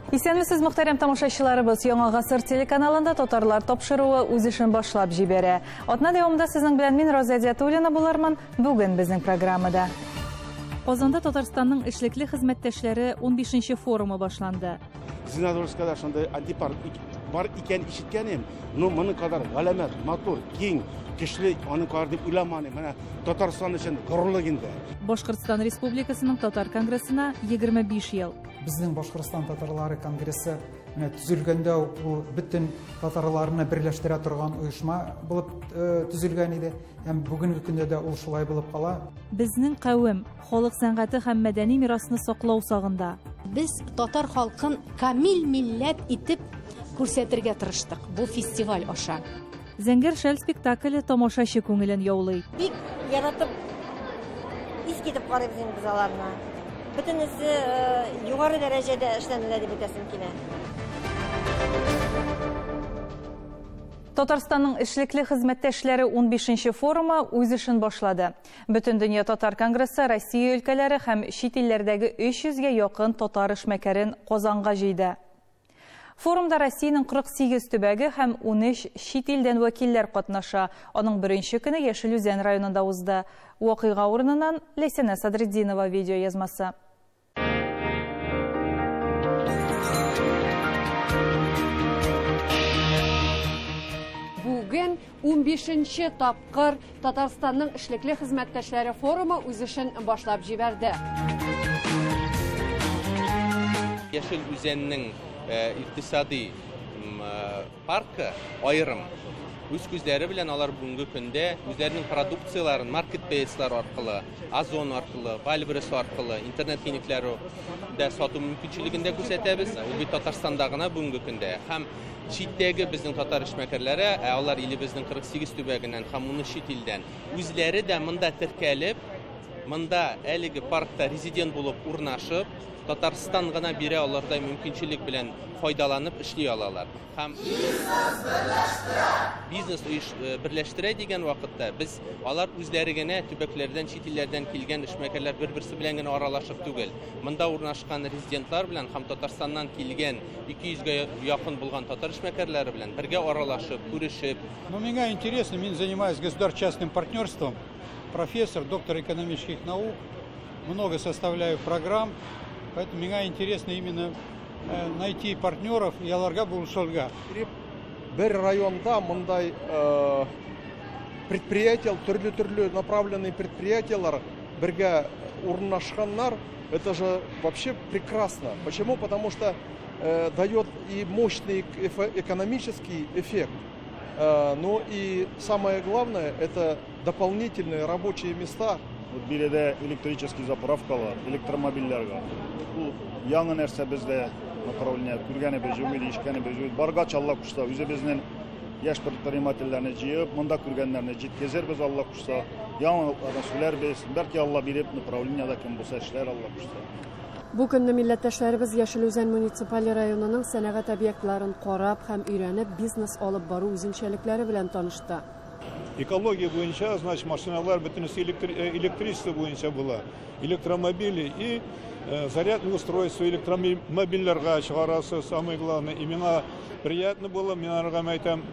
Исәнмесез, мөхтәрәм тамашачыларыбыз! Яңа Гасыр телеканалында Татарлар тапшыруы үз эшен башлап җибәрә. Атна дәвамында сезнең белән мин, Роза Әдиатуллина, булырмын. Бүген безнең программада. Казанда Татарстанның эшлекле хезмәттәшләре 15 форумы башланды. Зеленодольскада шундый антипарк бар икән ишеткән идем, но моның кадәр галәмәт, матур, киң, көчле аның кадәр дип уйламадым. Менә Татарстан өчен горурлык инде. Башкортстан Республикасының Татар конгрессына 25 ел. Безнең Башкортстан татарлары конгрессы менә төзелгәндә үк ул бөтен татарларны берләштерә торган оешма булып төзелгән иде. Һәм бүгенге көндә дә ул шулай булып кала. Безнең кавем халык сәнгате һәм мәдәни мирасны саклау сагында. Без татар халкын камил милләт итеп күрсәтергә тырыштык бу фестиваль аша. Зәңгәр шәл спектакле тамашачы күңелен яулый. Бик яратып, ис китеп карыйбыз инде без аларны. Бөтенесе югары дәрәҗәдә эшләнелә дип әйтәсем килә. Татарстанның эшлекле хезмәттәшләре 15 форумы үз эшен башлады. Бөтендөнья татар конгрессы Россия өлкәләре һәм чит илләрдәге 300гә якын татар эшмәкәрен Казанга җыйды. Форумда Россиянең 48 төбәге һәм 13 чит илдән вәкилләр катнаша. Аның беренче көне Яшел Үзән районында узды. Вакыйга урыныннан Ләйсәнә Садретдинова видео язмасы. Бүген 15 тапкыр Татарстанның эшлекле хезмәттәшләре форумы үз эшен башлап җибәрде. Яшел Үзәннең икътисади паркы аерым. Үз күзләре белән алар бүгенге көндә үзләренең продукцияләрен маркетплейслар аркылы, Озон аркылы, Вайлдберриз аркылы, интернет киңлекләре дә сату мөмкинчелеген дә күрсәтәбез. Ул бит Татарстанда гына бүгенге көндә. Һәм читтәге безнең татар эшмәкәрләре, ә алар илебезнең 48 төбәгеннән һәм 13 чит илдән, үзләре дә монда теркәлеп, монда әлеге паркта резидент булып урнашып, Татарстан гына бирә алардай мөмкинчелек белән файдаланып эшли алалар. Һәм бизнес берләштерә. Бизнес берләштерә дигән вакытта без алар үзләре генә төбәкләрдән, чит илләрдән килгән эшмәкәрләр бер-берсе белән генә аралашып түгел. Монда урнашкан резидентлар белән һәм Татарстаннан килгән 200гә якын булган татар эшмәкәрләре белән бергә аралашып, күрешеп. Ну, миңа интересно, мин занимаюсь государственно-частным партнерством, профессор, доктор экономических наук, много составляю программ. Поэтому меня интересно именно найти партнеров и аларга булышырга. Бер районда мондай предприятия, төрле-төрле направленные предприятиялар бергә урнашканнар, это же вообще прекрасно. Почему? Потому что дает и мощный экономический эффект, но и самое главное, это дополнительные рабочие места. Вот биредә электрический заправкалар, электромобильләргә. Ул яңа нәрсә бездә направление күргәнебез юк иде, ишеткәнебез юк. Баргач Алла кушса, үзебезнең яшь предпринимательләрне җыеп, монда күргәннәрне җиткезербез Алла кушса, яңалыкларны сөйләрбез. Бәлки Алла биреп направлениедә кем булса эшләр Алла кушса. Бу көнне милләттәшләребез Яшел Үзән муниципаль районының сәнәгать объектларын карап һәм өйрәнеп бизнес алып бару үзенчәлекләре белән танышты. Экология буенча, значит, машиналар бөтенесе электричество буенча була. Электромобили и зарядное устройство электромобильләргә чыгарасы, самое главное. И миңа приятно было, мин аларга әйтәм,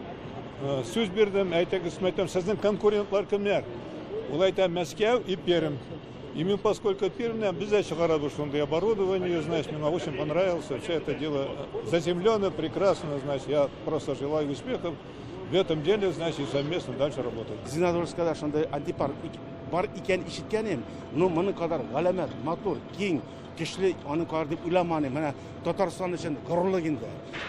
сүз бирдем, әйтәгез, әйтәм, сезнең конкурентлар кемнәр? Ул әйтә, Мәскәү и Пермь. И мы, поскольку Пермь, без дә чыгарабыз шундый оборудование, значит, мне очень понравилось, вообще это дело заземлено, прекрасно, значит, я просто желаю успехов в этом деле, значит, и совместно дальше работать. Зеленодольскада шундый антипарк бар икән ишеткән идем, но моның кадәр галәмәт, матур, киң, көчле аның кадәр дип уйламадым. Менә Татарстан өчен горурлык инде.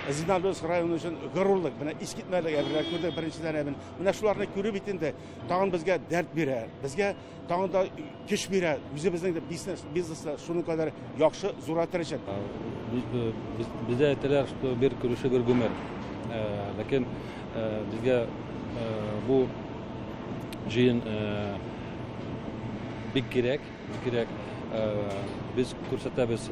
Зеленодольск районы өчен горурлык. Менә искитмәле әйберләр күрдек беренчедән. Менә шуларны күреп бит инде тагын безгә дәрт бирә, безгә тагын да көч бирә. Үзебезнең дә бизнесны шуның кадәр яхшы зурайтыр өчен. Бездә әйтәләр, что бер күрүче бер гомер. Ләкин безгә бу җыен бик кирәк. кирәк. Без күрсәтәбез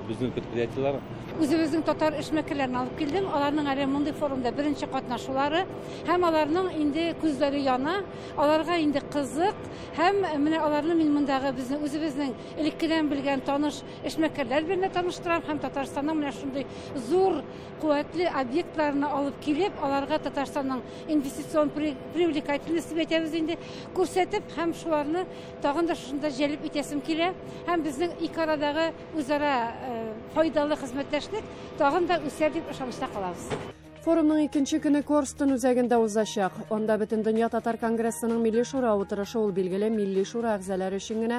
безнең предприятиеләр. Үзебезнең татар эшмәкәрләрен алып килдем. Аларның әле мондый форумда беренче катнашулары һәм аларның инде күзләре яна, аларга инде кызык һәм менә аларны мин мондагы безнең үзебезнең элеккедән белгән таныш эшмәкәрләр белән дә таныштырам һәм Татарстанның менә шундый зур куәтле объектларына алып килеп, аларга Татарстанның инвестицион привлекательность дип әйтәбез инде, күрсәтеп һәм шуларны тагын да шушында җәлеп итәсем килә. Һәм безнең ике арадагы үзара файдалы хезмәттәшлек тагын да үсәр дип ышанычта калабыз. Форумның икенче көне Корстон үзәгендә узачак. Анда Бөтендөнья татар конгрессының Милли шура утырышы, ул билгеле Милли шура әгъзалары өчен генә.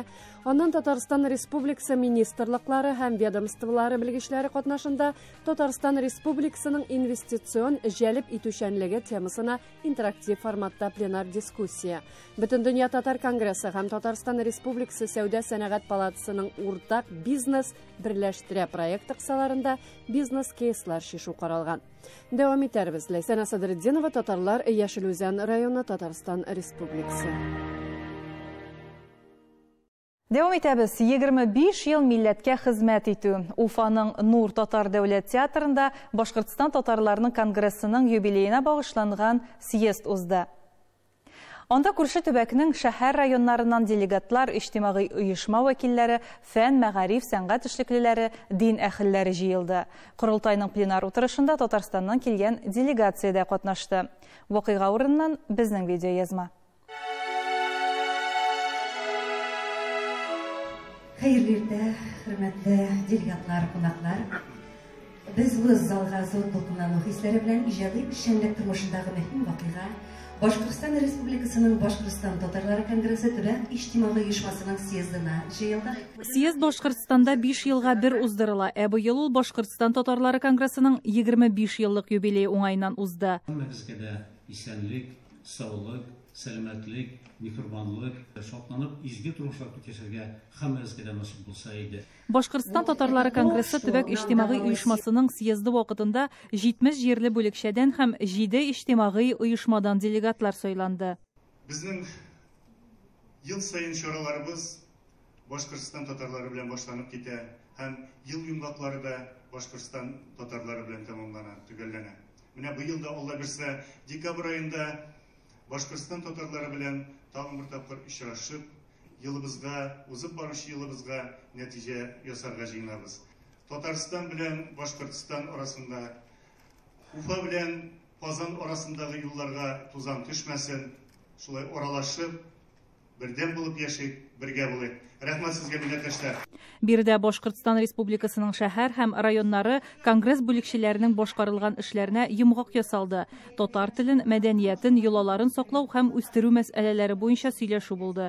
Аннан Татарстан Республикасы министрлыклары һәм ведомстволары белгечләре катнашында Татарстан Республикасының инвестицион җәлеп итүчәнлеге темасына интерактив форматта пленар дискуссия. Бөтендөнья татар конгрессы һәм Татарстан Республикасы Сәүдә сәнәгать палатасының уртак бизнес берләштерә проекты кысаларында бизнес-кейслар шишу каралган. Дәвам итәрбез. Ләйсән Садретдинова, Татарлар, Яшел Үзән районы, Татарстан Республикасы. Дәвам итәбез. 25 ел милләткә хезмәт итү. Уфаның Нур татар дәүләт театрында Башкортстан татарларының конгрессының юбилеена багышланган съезд узды. Анда күрше төбәкнең шәһәр районнарыннан делегатлар, иҗтимагый оешма вәкилләре, фән, мәгариф, сәнгать эшлеклеләре, дин әһелләре җыелды. Корылтайның пленар утырышында Татарстаннан килгән делегация дә катнашты. Вакыйга урыныннан безнең видеоязма. Хәерле иртә, хөрмәтле делегатлар, кунаклар. Без бу залга зур дулкынлану хисләре белән иҗади эшчәнлек тормышындагы мөһим вакыйга Башкортстан Республикасының Башкортстан татарлары конгрессы төбәк иҗтимагый оешмасының съездына җыелдык. Съезд Башкортстанда 5 елга бер уздырыла. Ә быел ул Башкортстан татарлары конгрессының 25 еллык юбилее уңаеннан узды. Һәммәгезгә дә исәнлек, саулык, сәламәтлек, миһербанлык, шатланып изге тормышлар яшәргә һәммәгезгә дә насыйп булса иде. Башкортстан татарлары конгрессы төбәк иҗтимагый оешмасының съезды вакытында 70 җирле бүлекчәдән һәм 7 иҗтимагый оешмадан делегатлар сайланды. Безнең ел саен чараларыбыз Башкортстан татарлары белән башланып китә һәм ел йомгаклары да Башкортстан татарлары белән тәмамлана, төгәлләнә. Менә быел да Алла бирсә, декабрь аенда Башкортстан татарлары белән тагын бер тапкыр очрашып, елыбызга, узып баручы елыбызга нәтиҗә ясарга җыенабыз. Татарстан белән Башкортстан арасында, Уфа белән Казан арасындагы юлларга тузан төшмәсен, шулай аралашып, бердәм булып яшик, бергә булыйк. Рәхмәт сезгә, милләттәшләр. Биредә Башкортстан Республикасының шәһәр һәм районнары конгресс бүлекчәләренең башкарылган эшләренә йомгак ясалды. Татар телен, мәдәниятен, йолаларын саклау һәм үстерү мәсьәләләре буенча сөйләшү булды.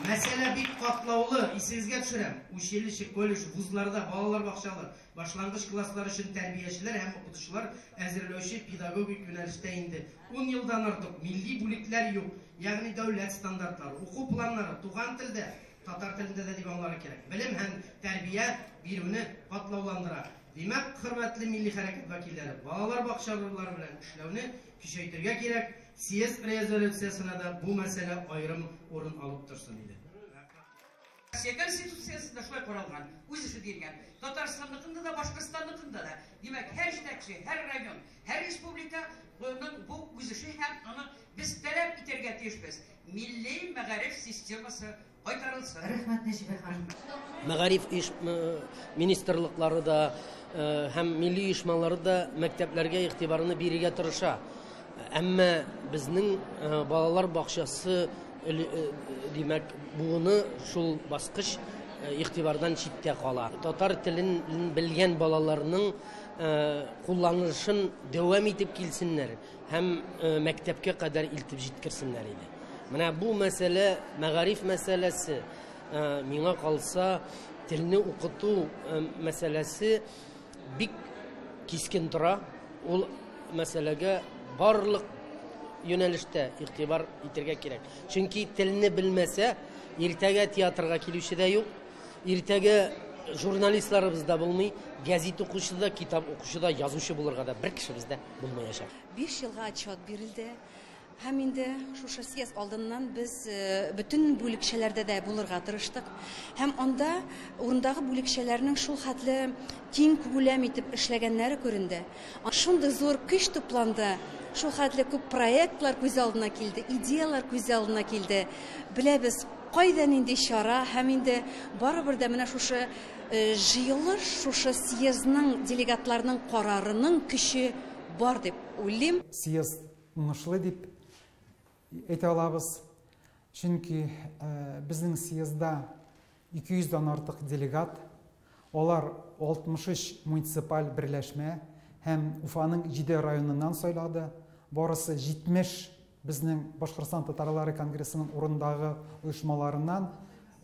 Мәсьәлә бик катлаулы, исегезгә төшерәм. Училище, колледж, вузларда балалар бакчалары, башлангыч класслар өчен тәрбиячеләр һәм укытучылар әзерләүче педагогик юнәлештә инде 10 елдан артык милли бүлекләр юк, ягъни дәүләт стандартлары, уку планнары туган телдә, татар телендә дә дип аңларга кирәк. Белем һәм тәрбия бирүне катлауландыра. Димәк, хөрмәтле милли хәрәкәт вәкилләре, балалар бакчалары белән эшләүне көчәйтергә кирәк. Съезд резолюциясенә дә бу мәсьәлә аерым урын алып торсын иде. Россия Конституциясендә шулай каралган, үз эше диелгән. Татарстанныкында да, Башкортстанныкында да. Димәк, һәр җитәкче, һәр район, һәр республика буның бу үз эше һәм аны без таләп итәргә тиешбез. Милли мәгариф системасы кайтарылсын. Рәхмәт, Нәҗибә ханым. Мәгариф министрлыклары да һәм милли оешмалары да мәктәпләргә игътибарны бирергә тырыша. Әмма безнең балалар бакчасы, димәк, буыны шул баскыч игътибардан читтә кала. Татар телен белгән балаларның кулланылышын дәвам итеп килсеннәр һәм мәктәпкә кадәр илтеп җиткерсеннәр иде. Менә бу мәсьәлә, мәгариф мәсьәләсе, миңа калса, телне укыту мәсьәләсе бик кискен тора. Ул мәсьәләгә барлык юнәлештә игътибар итәргә кирәк. Чөнки телне белмәсә, иртәгә театрга килүче дә юк, иртәгә журналистларыбыз да булмый, гәзит укучы да, китап укучы да, язучы булырга да бер кешебез дә булмаячак. 5 елга отчет бирелде. Һәм инде шушы съезд алдыннан без бөтен бүлекчәләрдә дә булырга тырыштык. Һәм анда урындагы бүлекчәләрнең шул хәтле киң күләм итеп эшләгәннәре күренде. Шундый зур көч тупланды, шул хәтле күп проектлар күз алдына килде, идеялар күз алдына килде. Беләбез, кайда нинди чара, һәм инде барыбер дә менә шушы җыелыш, шушы съездның делегатларының карарының көче бар дип уйлыйм. Съезд уңышлы дип әйтә алабыз, чөнки безнең съездда 200 дән артык делегат, алар 63 муниципаль берләшмә һәм Уфаның 7 районыннан сайлады. Барысы 70 безнең Башкортстан татарлары конгрессының урындагы оешмаларыннан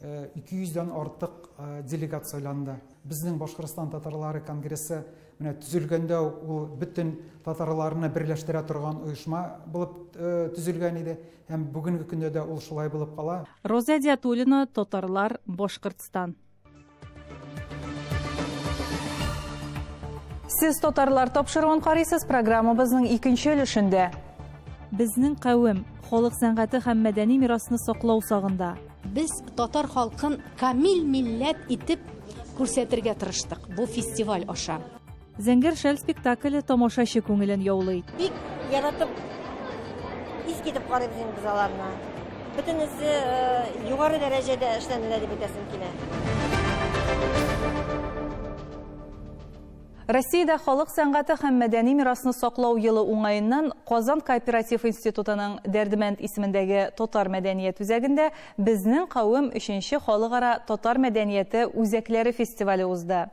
200 дән артык делегат сайланды. Безнең Башкортстан татарлары конгрессы менә төзелгәндә ул бөтен татарларны берләштерә торган оешма булып төзелгән иде, һәм бүгенге көндә дә ул шулай булып кала. Роза Диатуллина, Татарлар, Башкортстан. Сез татарлар тапшыруын карыйсыз, программабызның икенче өлешендә. Безнең кавем халык сәнгате һәм мәдәни мирасны саклау сагында. Без татар халкын камил милләт итеп күрсәтергә тырыштык бу фестиваль аша. Зәңгәр шәл спектакле тамашачы күңелен яулый. Бик яратып, ис китеп карыйбыз инде без аларны. Бөтенесе югары дәрәҗәдә эшләнелә дип әйтәсем килә. Россиядә халык сәнгате һәм мәдәни мирасны саклау елы уңаеннан Казан кооператив институтының Дәрдемәнд исемендәге татар мәдәният үзәгендә Безнең кавем 3нче халыкара татар мәдәнияте үзәкләре фестивале узды.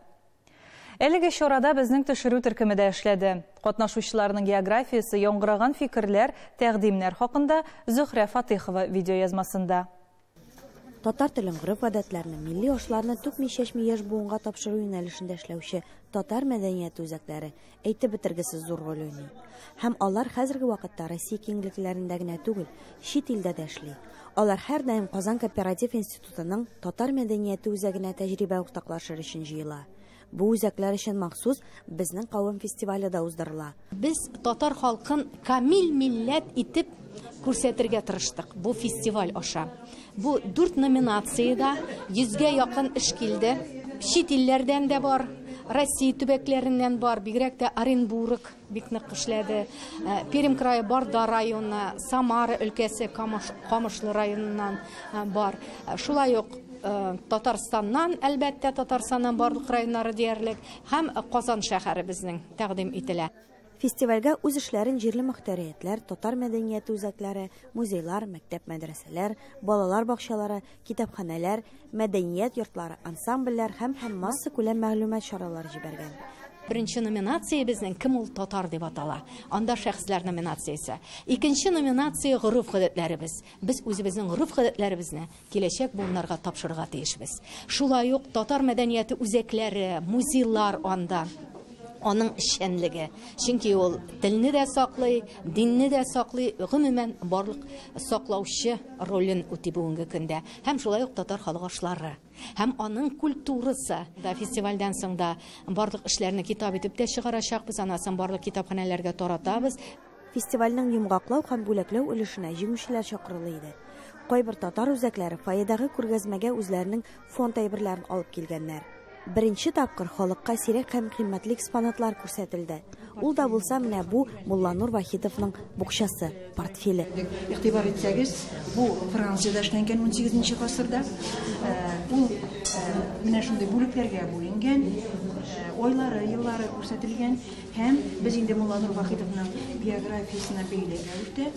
Әлеге чарада безнең төшерү төркеме дә эшләде. Катнашучыларның географиясе, яңгыраган фикерләр, тәкъдимнәр хакында Зөһрә Фатыйхова видеоязмасында. Татар телен, гореф-гадәтләрне, милли ашларны түкми-чәчми яшь буынга тапшыру юнәлешендә эшләүче татар мәдәнияте үзәкләре әйтеп бетергесез зур роль уйный. Һәм алар хәзерге вакытта Россия киңлекләрендә генә түгел, чит илдә дә эшли. Алар һәрдаим Казан кооператив институтының татар мәдәнияте үзәгенә тәҗрибә уртаклашыр өчен җыела. Бу үзәкләр өчен махсус Безнең кавем фестивале дә уздырыла. Без татар халкын камил милләт итеп күрсәтергә тырыштык бу фестиваль аша. Бу 4 номинациядә 100гә якын эш килде. Чит илләрдән дә бар, Россия төбәкләреннән бар, бигрәк тә Оренбург бик нык эшләде. Пермь крае Барда районы, Самара өлкәсе Камышлы районыннан бар. Шулай ук Татарстаннан, әлбәттә, Татарстаннан барлык районнары диярлек һәм Казан шәһәре безнең тәкъдим ителә. Фестивальгә үз эшләрен җирле мөхтәриятләр, татар мәдәнияте үзәкләре, музейлар, мәктәп-мәдрәсәләр, балалар бакчалары, китапханәләр, мәдәният йортлары, ансамбльләр һәм массакүләм мәгълүмат чаралары җибәргән. Беренче номинация безнең Кем ул татар дип атала. Анда шәхесләр номинациясе. Икенче номинация гореф-гадәтләребез. Без үзебезнең гореф-гадәтләребезне киләчәк буыннарга тапшырырга тиешбез. Шулай ук татар мәдәнияте үзәкләре, музейлар анда. Аның эшчәнлеге. Чөнки ул телне дә саклый, динне дә саклый, гомумән барлык саклаучы ролен үти бүгенге көндә. Һәм шулай ук татар халык ашлары, һәм аның культурасы. Да фестивальдән соң да барлык эшләрне китап итеп тә чыгарачакбыз, анасын барлык китапханәләргә таратабыз. Фестивальнең йомгаклау һәм бүләкләү өлешенә җиңүчеләр чакырыла иде. Кайбер татар үзәкләре фойедагы күргәзмәгә үзләренең фонд әйберләрен алып килгәннәр. Беренче тапкыр халыкка сирәк һәм кыйммәтле экспонатлар күрсәтелде. Ул да булса менә бу Мулланур Вахитовның букчасы, портфеле. Игътибар итсәгез, бу Франциядә эшләнгән 18 гасырда. Ул менә шундый бүлекләргә бүленгән, айлары, еллары күрсәтелгән һәм без инде Мулланур Вахитовның биографиясенә бәйле рәвештә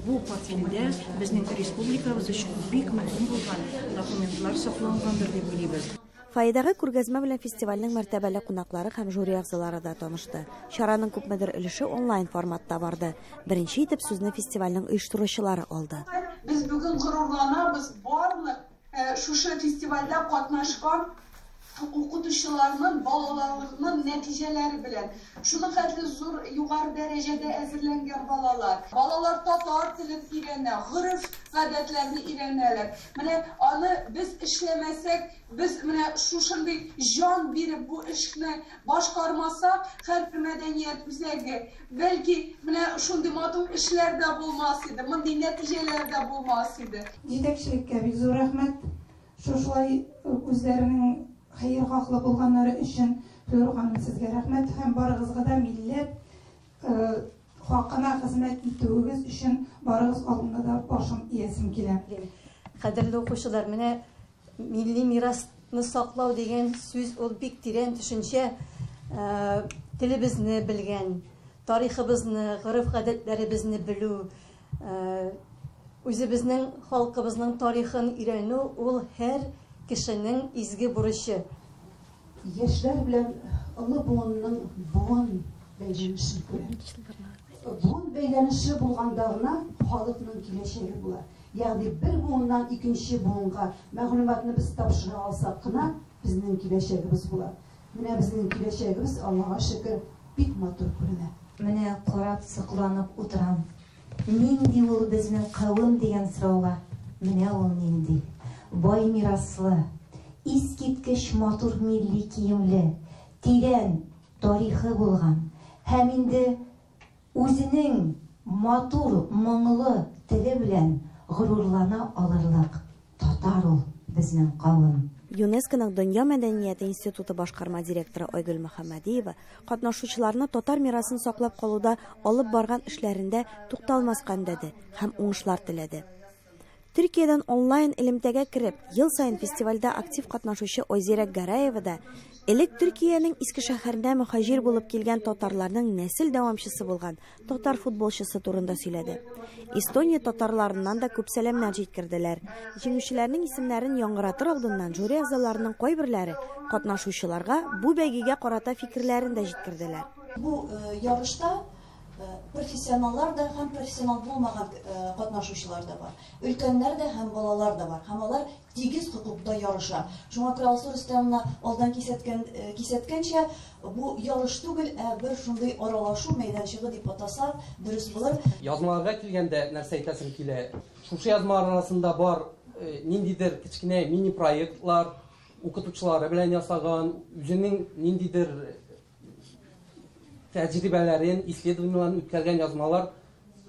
бу портфельдә безнең республикабыз өчен бик мөһим булган документлар саклангандыр дип уйлыйбыз. Фойедагы күргәзмә белән фестивальнең мәртәбәле кунаклары һәм жюри әгъзалары да танышты. Чараның күпмедер өлеше онлайн форматта барды. Беренче итеп сүзне фестивальнең оештыручылары алды. Без бүген горурланабыз барлык шушы фестивальдә катнашкан Укытучыларның, балаларның нәтиҗәләре белән. Шуның хәтле зур югары дәрәҗәдә әзерләнгән балалар. Балалар татар телен өйрәнә, гореф гадәтләрне өйрәнәләр. Менә аны без эшләмәсәк, без менә шушындый җан биреп бу эшне башкармасак, һәрбер мәдәният үзәге, бәлки, менә шундый матур эшләр дә булмас иде, мондый нәтиҗәләр дә булмас иде. Җитәкчелеккә бик зур рәхмәт. Шушылай үзләренең хәерхаһлы булганнары өчен, Флюра ханым, сезгә рәхмәт һәм барыгызга да милләт хакына хезмәт итүегез өчен барыгыз алдында да башым иясем килә. Кадерле укучылар, менә милли мирасны саклау дигән сүз ул бик тирән төшенчә. Телебезне белгән, тарихыбызны, гореф-гадәтләребезне белү, үзебезнең халкыбызның тарихын өйрәнү ул һәр кешенең изге бурычы. Яшьләр белән олы буынның буын бәйләнешен күрәм. Буын бәйләнеше булганда гына халыкның киләчәге була. Ягъни бер буыннан икенче буынга мәгълүматны без тапшыра алсак кына безнең киләчәгебез була. Менә безнең киләчәгебез, Аллага шөкер, бик матур күренә. Менә карап сокланып утырам. Нинди ул безнең кавем дигән сорауга, менә ул нинди. Бай мираслы, искиткеч матур милли киемле, тирән тарихы булган һәм инде үзенең матур, моңлы теле белән горурлана алырлык татар ул безнең кавем. ЮНЕСКОның Дөнья мәдәнияте институты башкарма директоры Айгөл Мөхәммәдиева катнашучыларны татар мирасын саклап калуда алып барган эшләрендә тукталмаска өндәде һәм уңышлар теләде. Төркиядән онлайн элемтәгә кереп, ел саен фестивальдә актив катнашучы Айзирәк Гәрәева да элек Төркиянең Иске шәһәренә мөһаҗир булып килгән татарларның нәсел дәвамчысы булган татар футболчысы турында сөйләде. Эстония татарларыннан да күп сәламнәр җиткерделәр. Җиңүчеләрнең исемнәрен яңгыратыр алдыннан жюри әгъзаларының кайберләре катнашучыларга бу бәйгегә карата фикерләрен дә җиткерделәр. Бу ярышта профессионаллар да һәм профессионал булмаган катнашучылар да бар. Өлкәннәр дә һәм балалар да бар. Һәм алар тигез хокукта ярыша. Шуңа күрә Алсу Рөстәмовна алдан кисәткәнчә, бу ярыш түгел, ә бер шундый аралашу мәйданчыгы дип атасак, дөрес булыр. Язмаларга килгәндә нәрсә әйтәсем килә? Шушы язмалар арасында бар ниндидер кечкенә мини-проектлар, укытучылары белән ясаган, үзенең ниндидер тәҗрибәләрен, исследованиеләрен үткәргән язмалар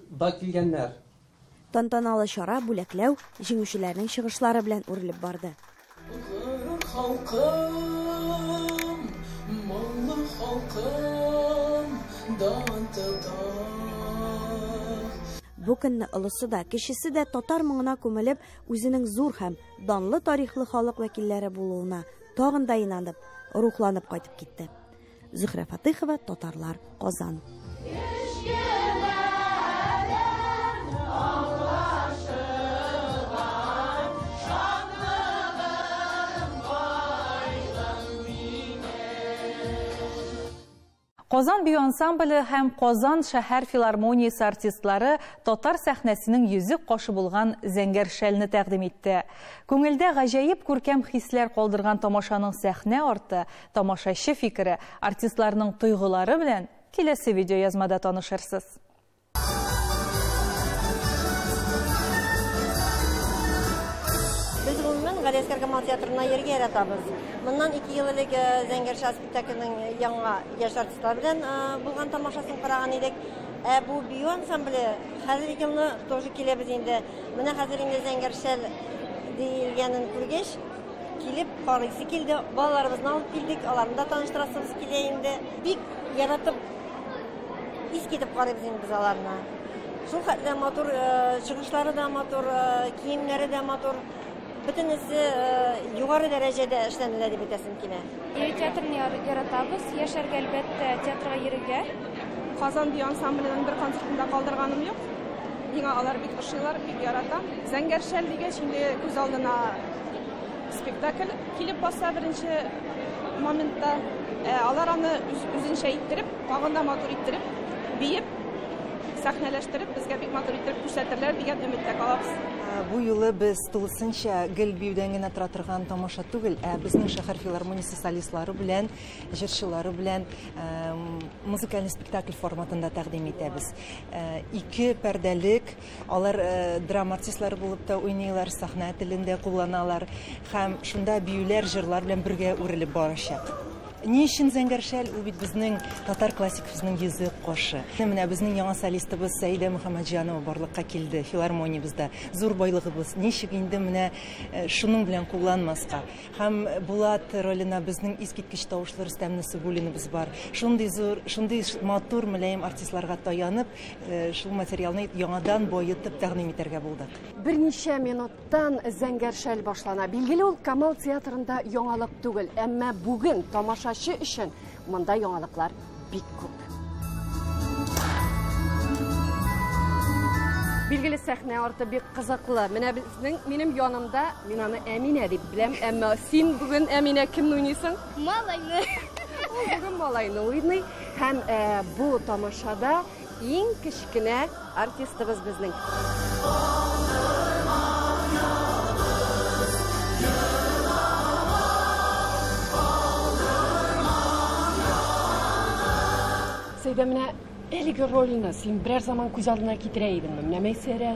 да килгәннәр. Тантаналы чара бүләкләү җиңүчеләрнең чыгышлары белән үрелеп барды. Горур халкым, моңлы халкым, дан тота. Бу көнне олысы да, кечесе дә татар моңына күмелеп, үзенең зур һәм данлы тарихлы халык вәкилләре булуына тагын да инанып, рухланып кайтып китте. Зөһрә Фатыхова, Татарлар, Казан. Казан бию ансамбле һәм Казан шәһәр филармониясе артистлары татар сәхнәсенең йөзек кашы булган Зәңгәр шәлне тәкъдим итте. Күңелдә гаҗәеп күркәм хисләр калдырган тамашаның сәхнә арты, тамашачы фикере, артистларның тойгылары белән киләсе видеоязмада танышырсыз. Без гомумән Галиәсгар Камал театрына йөрергә яратабыз. Моннан 2 ел элек Зәңгәр шәл спектакленең яңа яшь артистлар белән булган тамашасын караган идек. Ә бу бию ансамбле хәзер елны тоже киләбез инде. Менә хәзер инде Зәңгәр шәл диелгәнен күргәч, килеп карыйсы килде. Балаларыбызны алып килдек, аларны да таныштырасыбыз килә инде. Бик яратып, искитеп карыйбыз инде без аларны. Шул хәтле матур, чыгышлары да матур, киемнәре дә матур. Бөтенесе югары дәрәҗәдә эшләнелә дип әйтәсем килә. Бию театрын яратабыз, яшәргә әлбәттә театрга йөрергә. Казан бию ансамбленең бер концертында калдырганым юк. Миңа алар бик ошыйлар, бик яратам. Зәңгәр шәл дигәч инде күз алдына спектакль килеп баса беренче моментта. Алар аны үзенчә иттереп, тагын да матур иттереп, биеп, сәхнәләштереп, безгә бик матур иттереп күрсәтерләр дигән өметтә калабыз. Бу юлы без тулысынча гел биюдән генә тора торган тамаша түгел, ә безнең шәһәр филармониясе солистлары белән, җырчылары белән музыкальный спектакль форматында тәкъдим итәбез. Ике пәрдәлек, алар драма артистлары булып та уйныйлар, сәхнә телен дә кулланалар һәм шунда биюләр, җырлар белән бергә үрелеп барачак. Ни өчен Зәңгәр шәл? Ул бит безнең татар классикасының йөзек кашы. Менә безнең яңа солистыбыз Сәидә Мөхәммәтҗанова барлыкка килде филармониябездә. Зур байлыгыбыз. Ничек инде менә шуның белән кулланмаска? Һәм Булат роленә безнең искиткеч тавышлы Рөстәм Насыйбуллиныбыз бар. Шундый зур, шундый матур, мөлаем артистларга таянып, шул материалны яңадан баетып тәкъдим итәргә булдык. Берничә минуттан Зәңгәр шәл башлана. Билгеле, ул Камал театрында яңалык түгел, әмма бүген тамашачы өчен монда яңалыклар бик күп. Билгеле, сәхнә арты бик кызыклы. Менә безнең, минем янымда, мин аны Әминә дип беләм, әмма син бүген, Әминә, кемне уйныйсың? Малайны. Ул бүген малайны уйный. Һәм бу тамашада иң кечкенә артистыбыз безнең. Сәйдә, менә әлеге рольне син берәр заман күз алдына китерә идеңме? Менә Мәйсәрә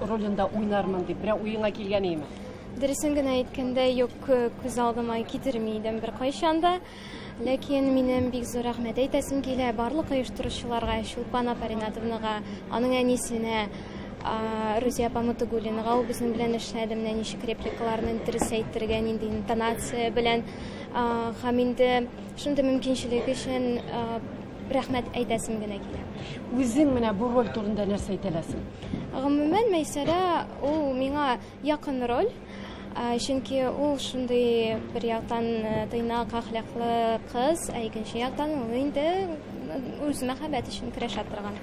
ролендә уйнармын дип, берәр уеңа килгән идеме? Дөресен генә әйткәндә, юк, күз алдыма китерми идем беркайчан да. Ләкин минем бик зур рәхмәт әйтәсем килә барлык оештыручыларга, Чулпан апа Ринатовнага, аның әнисенә, Рузия апа Мутугуллинага, ул безнең белән эшләде, менә ничек репликаларны дөрес әйтергә, нинди интонация белән. Һәм инде шундый мөмкинчелек өчен рәхмәт әйтәсем генә килә. Үзең менә бу роль турында нәрсә әйтә аласың? Гомумән, Мәйсәрә ул миңа якын роль, чөнки ул шундый бер яктан тыйнак, әхлаклы кыз, ә икенче яктан ул инде үз мәхәббәт өчен көрәшә торган.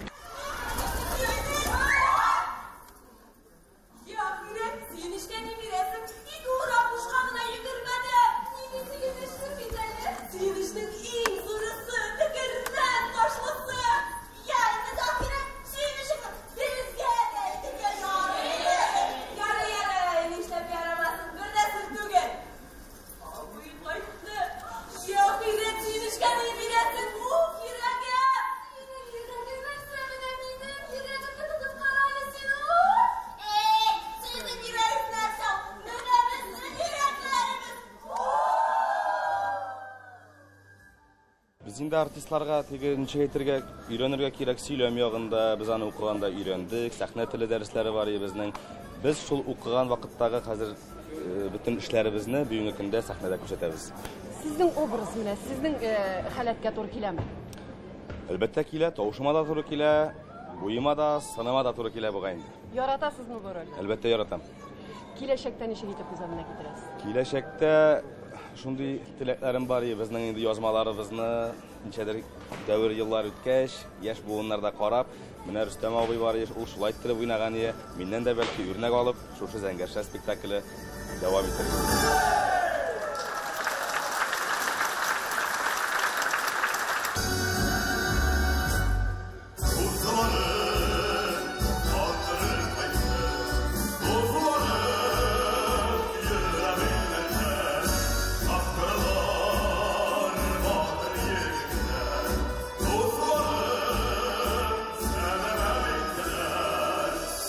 Без инде артистларга теге ничек әйтергә, өйрәнергә кирәк, сөйләм ягында без аны укыганда өйрәндек, сәхнә теле дәресләре бар иде безнең. Без шул укыган вакыттагы хәзер бөтен эшләребезне бүгенге көндә сәхнәдә күрсәтәбез. Сезнең образ менә сезнең халәткә туры киләме? Әлбәттә килә, тавышыма да туры килә, буема да, сыныма да туры килә бугай инде. Яратасызмы бу рольне? Әлбәттә яратам. Киләчәктә ничек итеп күз алдына китерәсез? Киләчәктә шундый теләкләрем бар, безнең инде язмаларыбызны ничәдер дәвер еллар үткәч, яшь буыннарда карап, менә Рөстәм абый бар, ул шулай иттереп уйнаган ие, миннән дә бәлки үрнәк алып, шушы Зәңгәр шәл спектакле дәвам итер.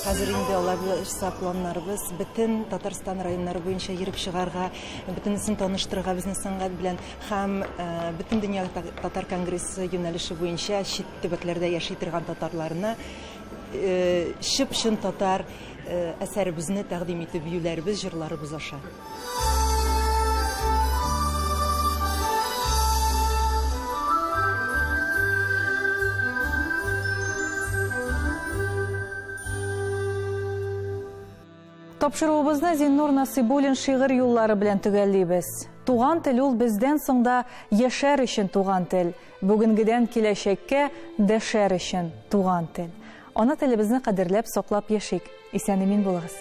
Хәзер инде алар булса планнарыбыз бөтен Татарстан районнары буенча йөреп чыгарга, бөтенесен таныштырырга безнең сәнгать белән һәм бөтен дөнья татар конгрессы юнәлеше буенча чит төбәкләрдә яши торган татарларына чып-чын татар әсәребезне тәкъдим итеп биюләребез, җырларыбыз аша. Тапшыруыбызны Зиннур Насыйбуллин шигырь юллары белән төгәллибез. Туган тел ул бездән соң да яшәр өчен туган тел. Бүгенгедән киләчәккә дәшәр өчен туган тел. Ана телебезне кадерләп, саклап яшик. Исән-имин булыгыз.